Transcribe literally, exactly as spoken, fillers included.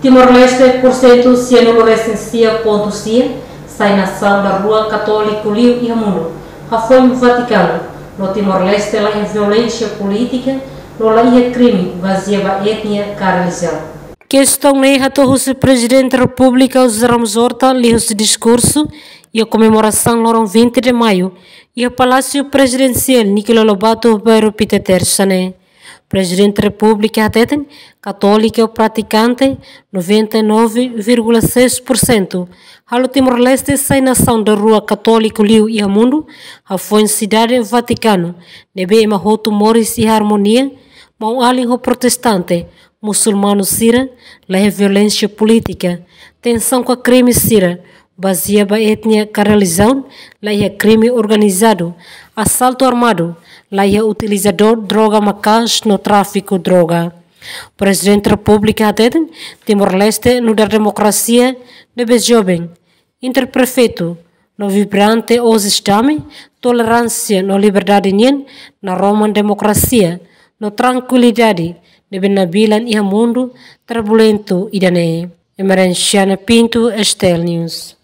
Timor-Leste, porsentu sianulu resin sia pontu sia, sai nasaun daruak katóliku liu iha mundu, hafoin Vatikanu, no Timor-Leste laiha violénsia polítika, no laiha krime bazeia ba etnia ka relijiaun. Kestaun ne'e hato'o husi Prezidente Repúblika José Ramos Horta liuhusi diskursu iha komemorasaun loron vinte de Maio iha Palásiu Prezidensiál Nicolau Lobato, bairru Pité, Tersa ne'e. Prezidente Repúblika hateten, katóliku pratikante noventa e nove vírgula seis por cento, halo Timor-Leste sai nasaun daruak katóliku liu iha mundu, hafoin Sidade Vatikanu, ne'ebé ema hotu moris iha armonia, maun-alin ho protestante, musulmanu sira, laiha violénsia polítika, tensaun ka krime sira bazeia ba etnia ka relijiaun, laiha krime organizadu, asaltu armadu, laiha utilizadór droga maka'as no tráfiku droga. Prezidente Repúblika hateten, Timor-Leste nu'udar demokrasia ne'ebé joven, interperfeitu, no vibrante, ohin dame toleránsia no liberdade nian, naroman demokrasia no trankuilidade ne'ebé nabilan iha mundu turbulentu ida-ne'e. Emerenciana Pinto, STL News.